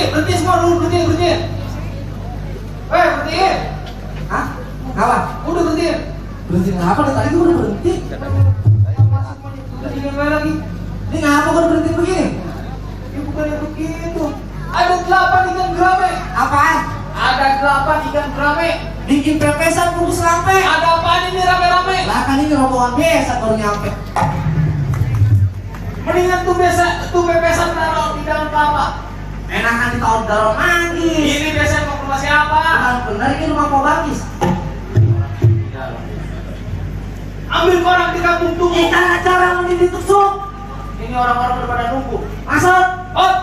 berhenti semua dulu, berhenti. Berhenti. Hah? Apa? Udah berhenti. Berhenti ngapa? Dari tadi gua udah berhenti. Berhenti lagi. Ini ngapa gua udah berhenti begini? Ya bukannya begitu. Ada 8 ikan gurame. Apaan? Ada 8 ikan gurame. Bikin pepesan bungkus lampe. Ada apaan ini rame-rame? Lah kan ini rombongan biasa baru nyampe. Mendingan tuh pepesan taruh di dalam kelapa. Enakan ditaruh dalam manggis. Ini biasanya mau ke rumah siapa? Bener ini rumah Pak Bangkis. Ambil koran di kampung tunggu. Kita acara mau ditusuk. Ini orang-orang pada nunggu. Masuk. Oh,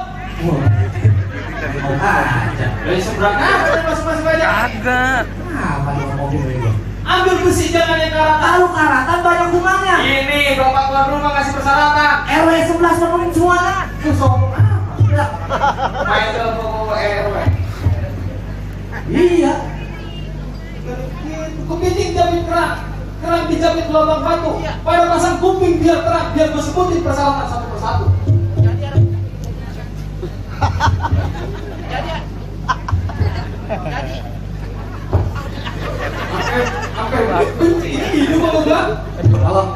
Aja. dari seberangnya masuk aja. Agak. Apa nih mobil ini? Ambil besi jangan yang karatan. Tahu karatan banyak bunganya. Ini bapak tuan rumah kasih persyaratan. RW 11 penuhin semua. Itu sombong apa? Udah. Main ke RW. Iya. Kepiting jepit kerang dijepit lubang batu. Pada pasang kuping biar terang, biar gue sebutin persyaratan satu persatu. Sampai benci ini kok enggak?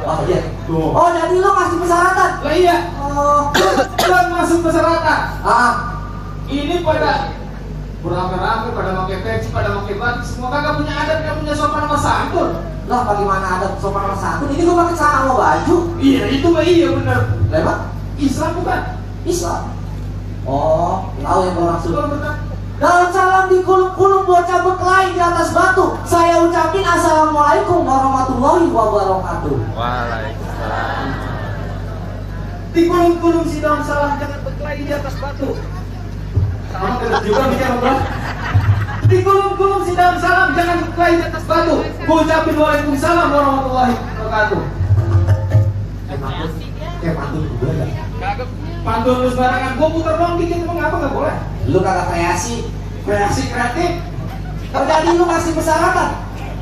Oh iya. Oh jadi lo kasih persyaratan. Lah iya. Oh. Kan masuk persyaratan. Ini pada beramai-ramai, pada pakai peci, pada pakai batik, semua kagak punya adat, kagak punya sopan sama santun. Lah bagaimana ada sopan sama santun? Ini gua pakai celana sama baju. Iya, itu mah iya bener. Lewat Islam bukan? Islam. Oh, tahu yang gua maksud. Betul, betul. Dalam salam di kulum-kulum bocah berkelahi di atas batu. Saya ucapin assalamualaikum warahmatullahi wabarakatuh. Waalaikumsalam. Di kulum-kulum si daun salam jangan berkelahi di atas batu. Sama bener juga bicara bro. Di kulum-kulum si daun salam jangan berkelahi di atas batu. Gua ucapin waalaikumsalam warahmatullahi wabarakatuh. Kayak pantun gue ya. Kagak pantun lu sembarangan. Gua putar doang dikit emang apa nggak boleh? Lu kagak kreasi. Reaksi kreatif. Oh jadi lu kasih persyaratan.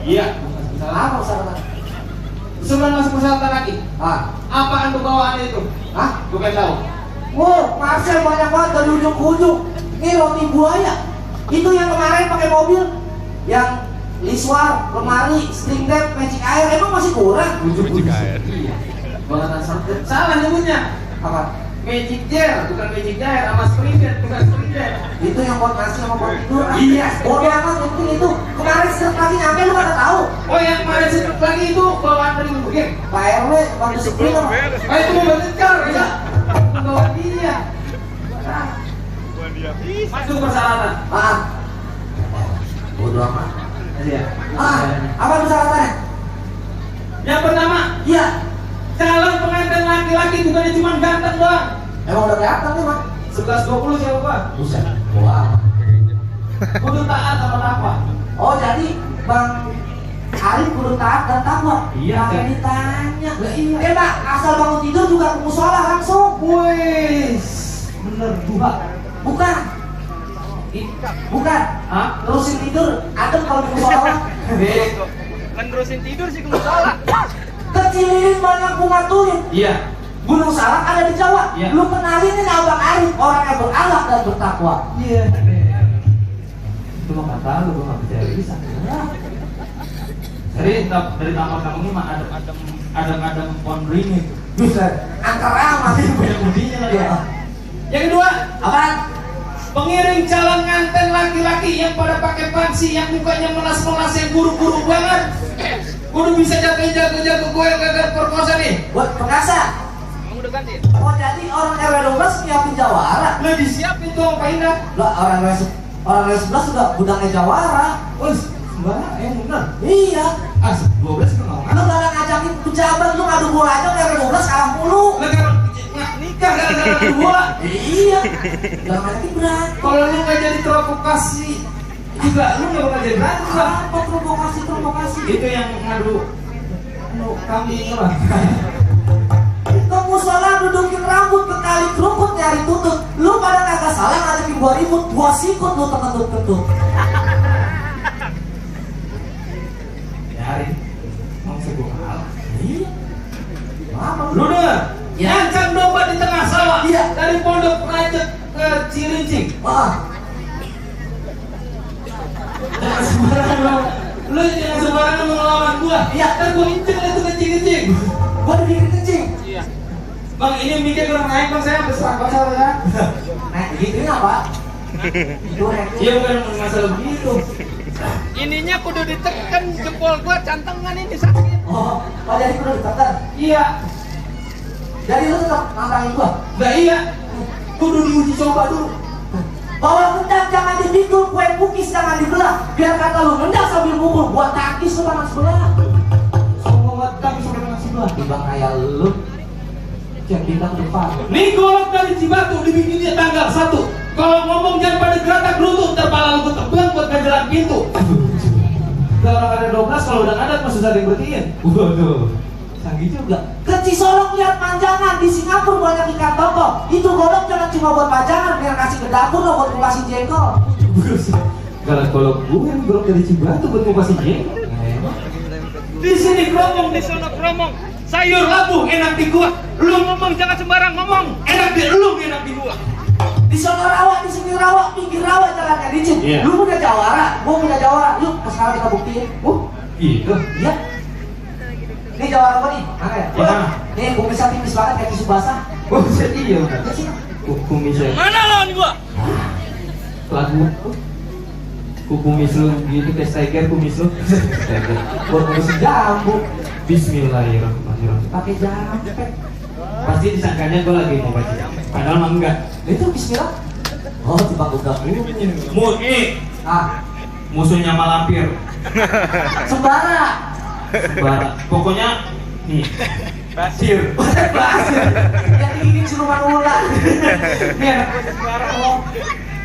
Iya. Apa persyaratan? Sebelum masuk persyaratan lagi. Apaan tuh bawaannya itu? Hah? Gue pengen tahu. Wow, Marcel banyak banget dari ujung ke ujung. Ini roti buaya. Itu yang kemarin pakai mobil, yang liswar, lemari, string tape, magic air, emang masih kurang? Magic air. Iya. Buatan sempit. Salah nyebutnya. Apa? Magic gel, bukan magic gel, sama spring gel, bukan spring gel. Itu yang buat nasi sama buat tidur. Iya. Bodoh amat penting itu. Kemarin setiap lagi nyampe lu kagak tahu. Oh yang kemarin sedikit lagi itu bawaan dari mungkin. Pak RW bantu sepuluh apa? Itu mau bentar ya. Bawa dia. Masuk persyaratan. Bodoh amat. Iya. Apa persyaratannya? Yang pertama, Iya. calon pengantin laki-laki bukannya cuma ganteng doang. Emang udah kelihatan nih, Mak? 11-20 siapa Pak? Buset. Wah. Kudu taat sama takwa. Oh, jadi Bang Arif kudu taat dan takwa. Iya, Pakai kan? ditanya. Lah, iya. Pak, asal bangun tidur juga ke musola langsung. Wih, bener duha. Bukan. Bukan. Hah? Terusin tidur, adem kalau ke musola. Kan terusin tidur sih ke musola. Kecilin banyak bunga tulip. Iya. Gunung Salak ada di Jawa. Iya. Lu kenalin ini Abang Arif, orang yang berakhlak dan bertakwa. Iya. Itu mah kata lu, gua nggak percaya bisa. Dari tampang-tampang ini mah adem pohon beringin. Buset. Angkara masih Banyak udinya lagi. Iya. Yang kedua, Apaan? pengiring calon nganten laki-laki yang pada pakai pangsi yang mukanya melas-melas yang buru-buru banget. Kudu bisa jaga-jaga gue yang gagal perkosa nih. Buat perkasa. Emang udah ganti? Oh jadi orang RW 12 nyiapin jawara. Lah disiapin tuh Pak Indah. Lah orang RW 11 juga gudangnya jawara. Wes, sembarang bener. Iya. 12 kan mau. Lu gak ngajakin pejabat, lu ngadu bola aja RW 12 kalah mulu. Lah kan nikah gara-gara adu bola. Iya. Gak ngajakin berat. Kalau lu nggak jadi provokasi juga lu nggak bakal jadi berantem Bang. Apa provokasi? Itu yang ngadu kambing lah. Ke musola dudukin rambut ke kali kerukut nyari tutut. Lu pada kagak salah ngajakin gua ribut, gua sikut lu terkentut-kentut. Nyari. Mau sebuah hal. Iya. Apa Lu denger? Ya. Ngancam domba di tengah sawah. Iya. Dari Pondok Rajek ke Cilincing. Wah, jangan sembarangan. Lu jangan sembarangan melawan gua. Iya. Ntar gua injek itu kencing-kencing. Gua dibikin kencing. Iya. Bang, ini mikir kurang naik bang, saya besar besar ya. Nah, gitunya apa? Itu Iya bukan masalah begitu. Ininya kudu ditekan jempol gua cantengan ini sakit. Oh, jadi kudu ditekan. Iya. Jadi lu tetap nantangin gua. Nah iya. Kudu diuji coba dulu. Bawa nendang jangan dipikul, kue pukis jangan dibelah. Biar kata lu nendang sambil mukul, buat takis lu tangan sebelah. Semua batang sampai dengan sebelah. Timbang kayak lu, cek bintang depan. Nih golok dari Cibatu dibikinnya tanggal 1. Kalau ngomong jangan pada geratak lutut, terpala lu tebang buat ganjalan pintu. Kalau ada 12, kalau udah ngadat masih sering bertiin. Waduh, canggih juga. Ke Cisolok lihat panjangan, di Singapura banyak ikan toko. Itu golok jangan cuma buat pajangan, biar kasih ke dapur lo buat ngupasin jengkol. Kalau golok gue yang golok dari Cibatu buat ngupasin jengkol. Di sini keromong, Di sono kromong. sayur labu enak di gua. Lu ngomong jangan sembarang ngomong. Enak di lu, enak di gua. Di sono rawa, di sini rawa, pinggir rawa jalannya licin. Iya. Lu punya jawara, gua punya jawara. Yuk, sekarang kita buktiin. Gitu. Iya. Ini jawara gua nih, mana ya? Iya. Nih, kumisnya tipis banget kayak tisu basah. Oh, iya. Ya sini. Kumisnya Mana lawan gua? lagu. Kumis lu gitu kayak striker kumis lu. Striker. Buat kumis jambu. Bismillahirrahmanirrahim. Pakai jampe. Pasti disangkanya gua lagi mau baca. Padahal mah enggak. Itu bismillah. Oh, tiba udah. Musuhnya Malampir. Sembara. Bara. Pokoknya nih. Basir. Basir. Yang digigit siluman ular. Nih anak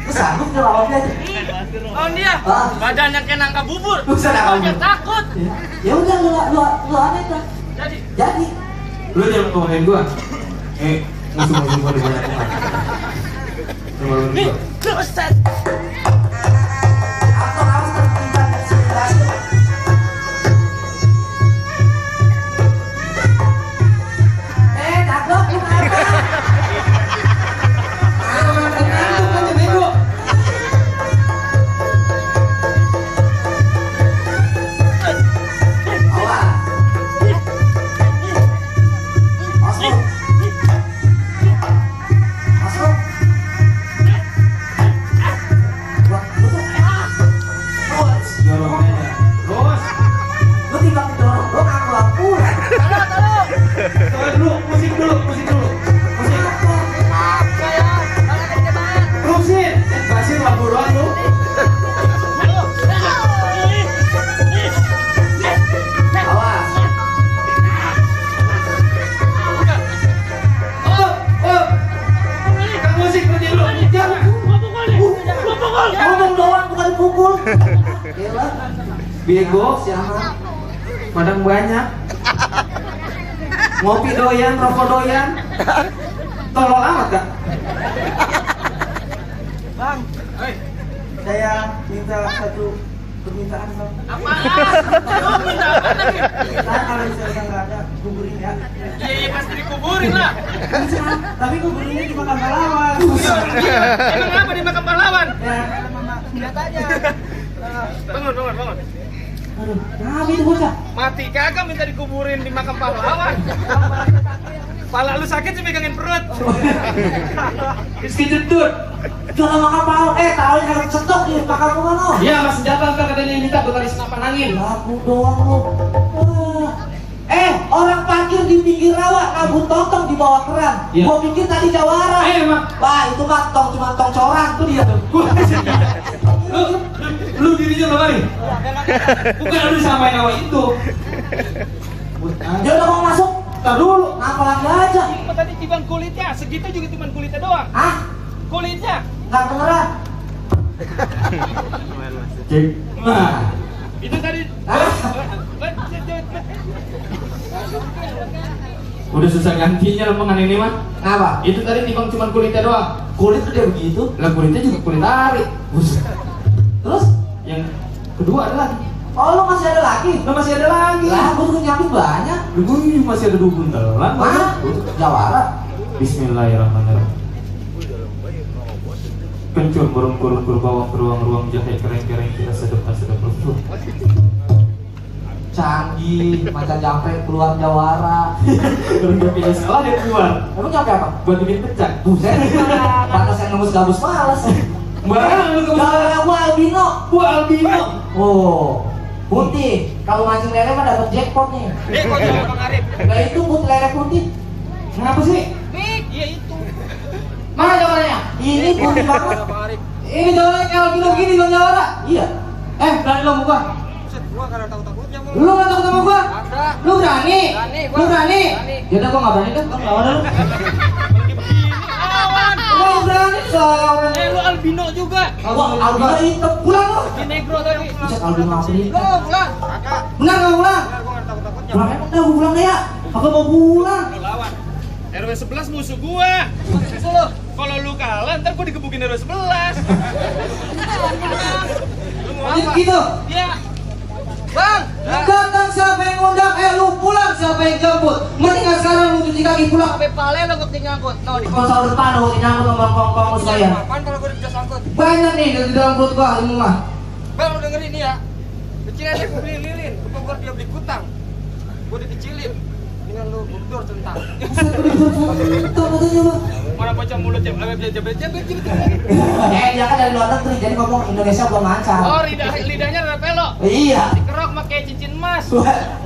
Lu sanggup ngelawannya aja. Oh dia. Ah. Badannya kayak nangka bubur. Bisa nangka Oh, dia bubur. takut. Ya udah lu aneh dah. Jadi. lu jangan ngomongin gua. Musuh-musuh gua di banyak tempat. Nih, buset. Aktor harus terlibat inspirasi. Daglok lu kenapa? Bego, siapa? padang banyak. Ngopi doyan, rokok doyan. Tolol amat kak. Bang, saya minta satu permintaan bang. Apa? Oh, minta apa lagi? Nah, kalau misalnya nggak ada, kuburin ya. Iya, pasti dikuburin lah. Bisa, tapi kuburinnya di makam pahlawan. Emang apa di makam pahlawan? Ya, mama lihat aja. Bangun. Aduh, kenapa itu bocah? Mati kagak minta dikuburin di makam pahlawan. Pala lu sakit sih megangin perut. Rizky Jentut. Jangan makam pahlawan, tahu yang harus cetok di makam mana? Iya mas senjata ntar katanya minta buat tali senapan angin. Lagu doang lu. Orang parkir di pinggir rawa, ngabut tongtong di bawah keran. Iya. Gua pikir tadi jawara. Mak. Wah, itu mah cuma tong coran tuh dia. Lu dirinya lo kali? Bukan lu samain awal itu. Dia udah mau masuk. Tar dulu. Ngapa lagi aja? Cuma tadi tiban kulitnya, segitu juga tiban kulitnya doang. Hah? Kulitnya. Nggak kedengeran? Cek. Nah. Itu tadi. Udah susah gantinya lempengan ini mah. Kenapa? Itu tadi timbang cuma kulitnya doang. Kulit udah begitu. Lah kulitnya juga kulit ari. Buset. Terus? Yang kedua ada lagi. Oh, lu masih ada lagi? Lah masih ada lagi. Lah, gua juga nyiapin banyak. Lu ini masih ada 2 buntelan. Mana? Jawara. Bismillahirrahmanirrahim. Kencur burung-burung bawang ke ruang-ruang jahe kereng-kereng tidak sedap rusuh. Canggih, macam jampe keluar jawara. Burung jahe tidak salah dia keluar. Emang jampe apa? Buat bikin pecah. Buset, panas yang nembus gabus males. Barang lu Jawara gua albino. Gua albino. Oh, putih. Kalau mancing lele mah dapat jackpot nih. Kok jalan Bang Arif? Nah itu putih lele putih. Kenapa sih? Iya itu. Mana jawaranya? Ini putih banget. Bang Arif. Ini jawaranya kayak albino gini dong jawara. Iya. Berani lo muka. Buset, gua karena takut-takutnya mulu. Lu nggak takut sama gua? Ada. Lu berani? Berani, gua. Lu berani? Berani. Yaudah gua nggak berani kan? Gua lawan lu. Lagi begini. Awan. Gua berani lawan. Lu albino juga. Gua albino hitam. Pulang lu. Di negro tadi. Bisa albino apa nih? Lu pulang. Kakak. Benar nggak pulang? Benar, gua nggak takut-takutnya. Pulang emang dah gua pulang deh ya. Aku mau pulang. Lu lawan. RW 11 musuh gua. Musuh lu. Kalau lu kalah, ntar gua digebukin RW 11. Lu mau apa? Gitu. Ya. Bang. Datang siapa yang ngundang? Lu pulang siapa yang jemput? Mendingan sekarang lu cuci kaki pulang. Sampai pale lu kok nyangkut. No, di Kalau tahun depan lu nyangkut sama kongkong saya. Apaan kalau gua bisa sangkut? Banyak nih di dalam perut gua ini mah. Bang, lu dengerin nih ya. Kecilnya dia gua beli lilin, gua dia beli kutang. Gua dikecilin. Dengan lu mundur centang. Mana pocong mulut jabet. Dia kan dari luar negeri, jadi ngomong Indonesia belum lancar. Oh, lidahnya rada pelok. Iya. Dikerok pakai cincin emas.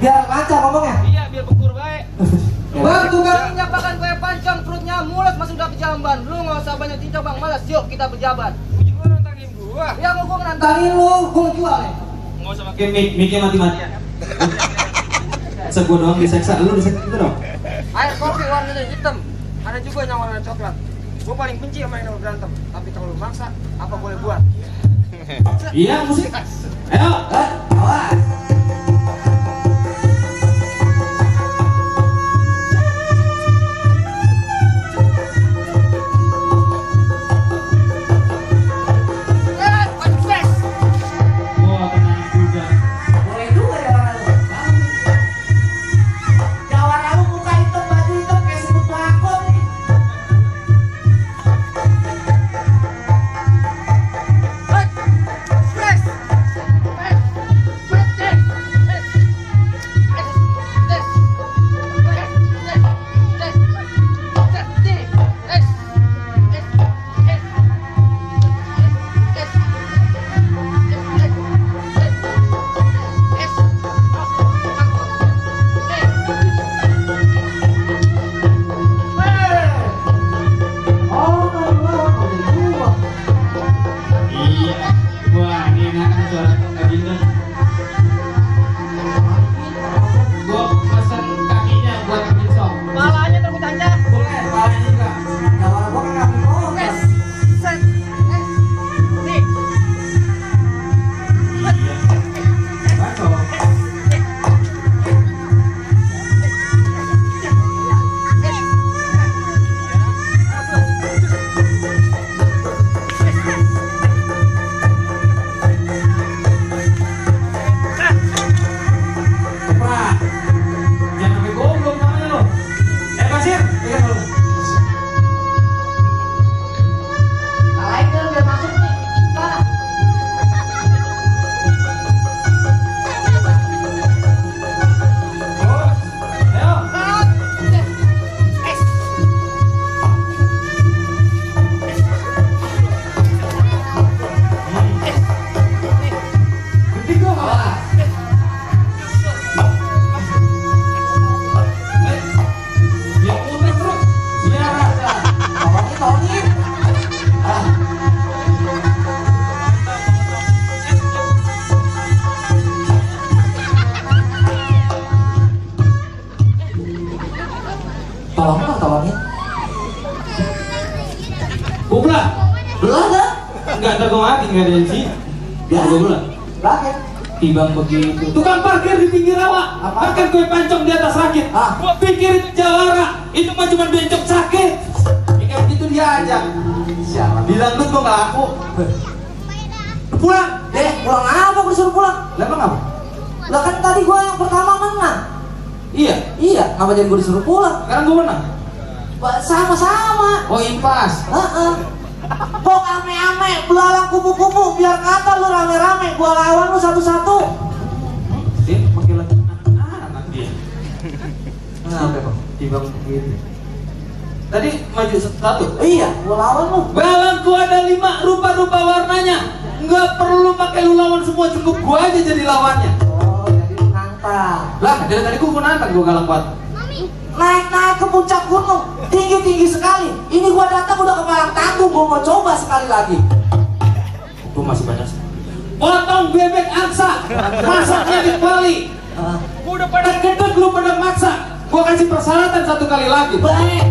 Biar lancar ngomongnya. Iya, biar bekur baik. Bang, tukang Minyak makan kue pancong, perutnya mulut masuk udah kejamban. Lu nggak usah banyak cincang bang, malas. Yuk kita berjabat. Uji gua nantangin gua. Ya gua tadi nantangin. lu, gua jual nih. Nggak usah Oke, mic-nya mati-matian. Masa gua doang diseksa, lu diseksa gitu dong. Air kopi warnanya hitam. Ada juga yang warna coklat. Gua paling benci sama yang berantem. Tapi kalau lu maksa, apa boleh buat? Iya, musik. Ayo. Awas. Gua tenang juga. Boleh juga jawara lu. Jawara lu muka hitam, baju hitam kayak sebut bakon nih. Iya. Wah, ini enakan suara kayak gitu. Gua pesen kakinya buat bikin sop. Palanya terbut aja. Boleh, kepalanya juga. Jawara gua kan kami ngomong. Set. Nih. Iya. Bakso. Keprak. Jangan sampai goblok namanya lo. Pasir, pegang dulu. Kalahin kan udah masuk nih. Mana? Bos, ayo. Gede gua malah. Ya udah terus. Biar aja. Tolongin. Tolongin. Gua belah. Belah dah. Enggak, ntar gua mati, nggak ada yang sih. Biar gua belah. Lagi. Timbang begitu. Tukang parkir di pinggir rawa. Apa? Makan kue pancong di atas rakit. Ah. Gua pikir itu jawara. Itu mah cuma bencong sakit. Kayak begitu dia aja. Siapa? Di dangdut gua nggak laku. Pulang. Pulang apa? Gua disuruh pulang. Lah emang apa? Lah kan tadi gua yang pertama menang. Iya. Iya, kenapa jadi gua disuruh pulang? Sekarang gua menang. Sama-sama. Oh, impas. Heeh. Kok kami ame-ame, belalang kupu-kupu, biar kata lu rame-rame, gua lawan lu satu-satu. Dia pakai lagi anak dia. Kenapa kok? Timbang begini. Tadi maju satu. Iya, gua lawan lu. Balangku ada 5 rupa-rupa warnanya. Nggak perlu pakai lu lawan semua, cukup gua aja jadi lawannya. Oh, jadi lu nantang. Lah, dari tadi gua nantang, gua galak banget. Naik-naik ke puncak gunung, tinggi-tinggi sekali. Ini gua datang udah ke Malang Tanggung, gua mau coba sekali lagi. Gua masih banyak. Potong bebek angsa, masaknya di Bali. Gua udah pada gedek, lu pada maksa. Gua kasih persyaratan 1 kali lagi. Baik.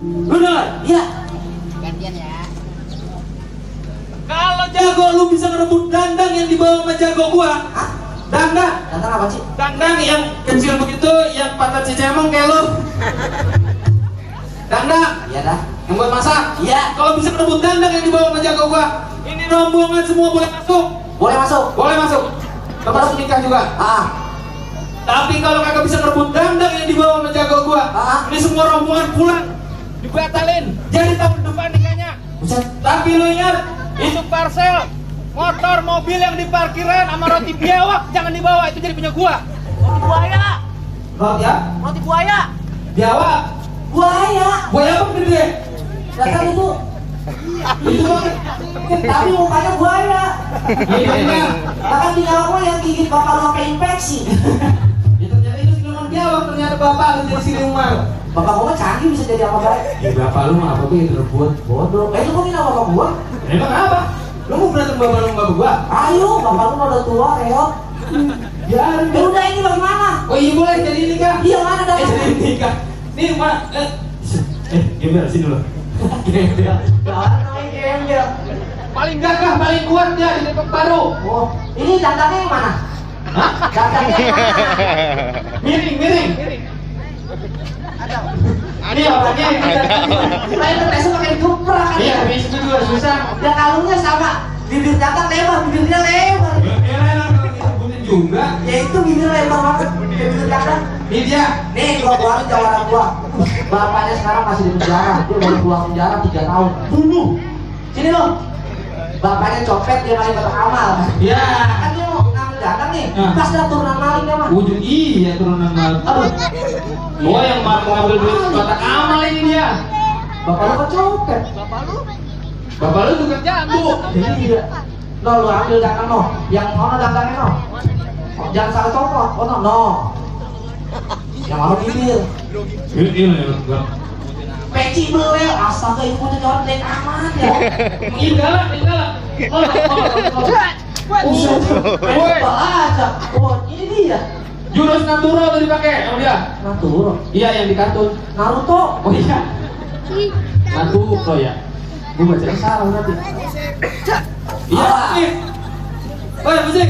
Benar? Iya. Gantian ya. Kalau jago lu bisa ngerebut dandang yang dibawa sama jago gua. Hah? Dandang. Datang apa sih? Dandang yang kecil begitu, yang patah cicemong kayak lu. Dandang. Iya dah. Yang buat masak. Iya. Kalau bisa ngerebut dandang yang dibawa sama jago gua, ini rombongan semua boleh masuk. Boleh masuk. Boleh masuk. Termasuk nikah juga. Ah. Tapi kalau kagak bisa ngerebut dandang yang dibawa sama jago gua, ini semua rombongan pulang. Dibatalin. Jadi tahun depan nikahnya. Buset. Tapi lu ingat, Itu parcel, motor, mobil yang di parkiran sama roti biawak jangan dibawa, itu jadi punya gua. Roti buaya. roti ya? Roti buaya. Jawa. Buaya. Buaya apa gede? Datang itu. Itu Tapi mukanya buaya. iya. Bahkan di awal yang gigit bakal lu pakai infeksi. Ya ternyata itu siluman biawak, ternyata bapak lu jadi siluman. Bapak gua canggih bisa jadi apa baik. Ya bapak lu mah apa tuh itu rebut. Bodoh. Itu mungkin nama bapak gua. Emang apa? Lu mau berantem bapak lu sama bapak gua? Ayo, bapak lu udah tua, reot. Biarin Ya udah ini bagaimana? Oh iya boleh jadi nikah. Iya mana dah? Jadi nikah. Nih mak. Gembel sini dulu. Gembel. Jangan namanya gembel. Paling gagah, paling kuat dia di Depok Baru. Oh, ini datangnya yang mana? Hah? Datangnya yang mana? Miring, miring. Ini orangnya yang Kita itu besok pakai guprak kan? iya, habis itu juga susah. Dan kalungnya sama. Bibir datang lebar, bibirnya lebar. Ya elah kalau disebutin juga. Ya itu bibir lebar banget. Bibir datang. Ini dia. Nih, gua keluarin jawaban gua. Bapaknya sekarang masih di penjara. Dia baru keluar penjara 3 tahun. Bunuh. Sini lo. Bapaknya copet, dia maling kotak amal. Ya. Kan dia mau ngambil datang nih. Nah. Pas dah turunan maling dia mah. Ujung iya turunan mal. Aduh. Oh yang mau ngambil duit kotak amal ini dia. Bapak lu kan copet. Bapak lu tukang jamu. Jadi dia. No, lu ambil datang no. Yang mana datangnya no? Oh, jangan salah copot. Oh no, no. Yang mana bibir? Ini Peci belel. Astaga, itu punya orang dek aman ya. Indah, indah. Oh, Buset. Coba aja. Oh, ini dia. Jurus Naturo tuh dipakai sama dia. Naruto. Iya yang di kartun. Naruto. Oh iya. Naturo ya. Gue baca salah berarti. Iya. Woi musik.